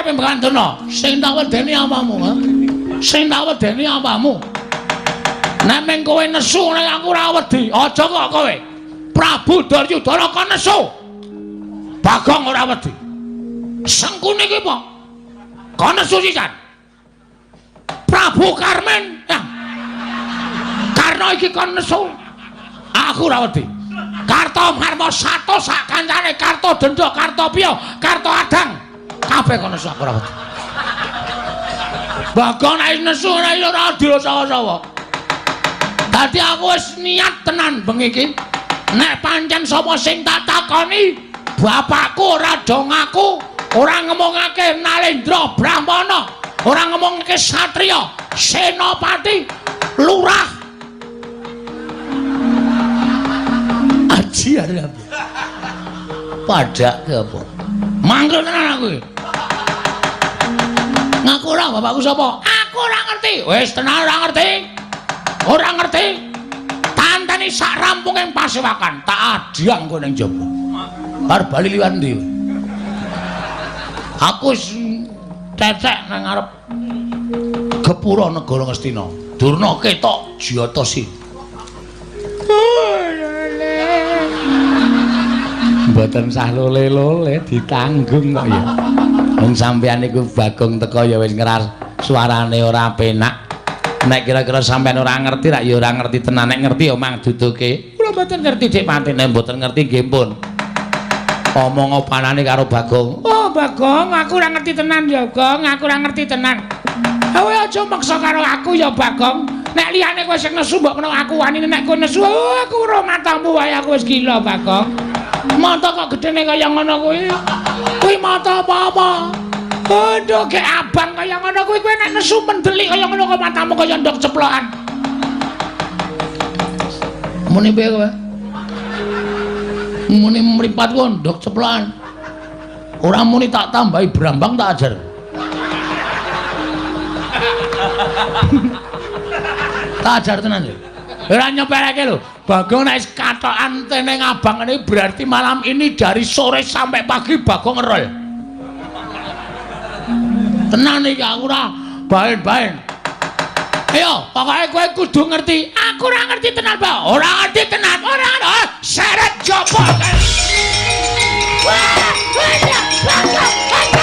karepe Begawan Durna? Sing tak wedeni apamu, ha? Sing tak wedeni apamu? Nek meng kowe nesu nek aku ora wedi, aja kok kowe. Prabu Duryudana kon nesu. Bagong ora wedi. Sengkuni ki apa? Kon nesu sisan. Prabu Karmen. Ya. Karena iki kon nesu. Aku ora wedi. Karto Marmo sato sak kancane Karto Denda, Karto Piyo, Karto Adang. Kabeh kon nesu aku ora wedi. Bagong nek nesu ora ora adil sawa-sawa. Dadi aku wis niat tenan bengi iki. Nek pancen sapa sing tak takoni, bapakku ora do ngaku, ora ngomongake Nalendra Brahmana, ora ngomongake satriya, senopati, lurah. Aji arep. Padake apa? Mangkel tenan aku iki. Ngaku ora bapakku sapa? Aku ora ngerti. Wis tenan ora ngerti. Ora ngerti. Tanteni sak rampunge pasewakan, tak adhang kowe ning jaba. Bar bali liwat ndi? Aku wis cecek nang ngarep gepura negara Ngastina. Durna ketok jiyata si. Mboten sah lole-lole ditanggung kok ya. Wong sampeyan niku Bagong teko ya wis ngeras suarane ora penak. Nek kira-kira sampeyan ora ngerti rak ya ora ngerti tenan, nek ngerti ya mang duduke. Kula mboten ngerti Dik Patine, mboten ngerti nggih pun. Omong opanane karo Bagong. Oh Bagong, aku ora ngerti tenan ya, Gong, aku ora ngerti tenan. Kowe aja maksa karo aku ya, Bagong. Nek liyane kowe sing nesu mbok menawa aku wani, nek kowe nesu, oh, aku ora matamu wae aku wis gila, Bagong. Mata kok gedene kaya ngono kuwi. Kuwi mata apa-apa? Aduh, gek abang kaya ngono kuwi, kowe nek nesu mendelik kaya ngono kok matamu kaya ndok ceplokan. Muni piye kowe? Muni mripatku ndok ceplokan. Ora muni tak tambahi brambang tak ajar. Tak ajar tenan ya. Ora nyepeleke lho. Bagong nek wis katokan teneng abang ini berarti malam ini dari sore sampai pagi Bagong ngerol. Tenan iki aku ora baen-baen. Ayo, pokoke kowe kudu ngerti. Aku ora ngerti tenan, Pak. Ora ngerti tenan. Ora ngerti. Seret jopo. Wah, wah, Bagong.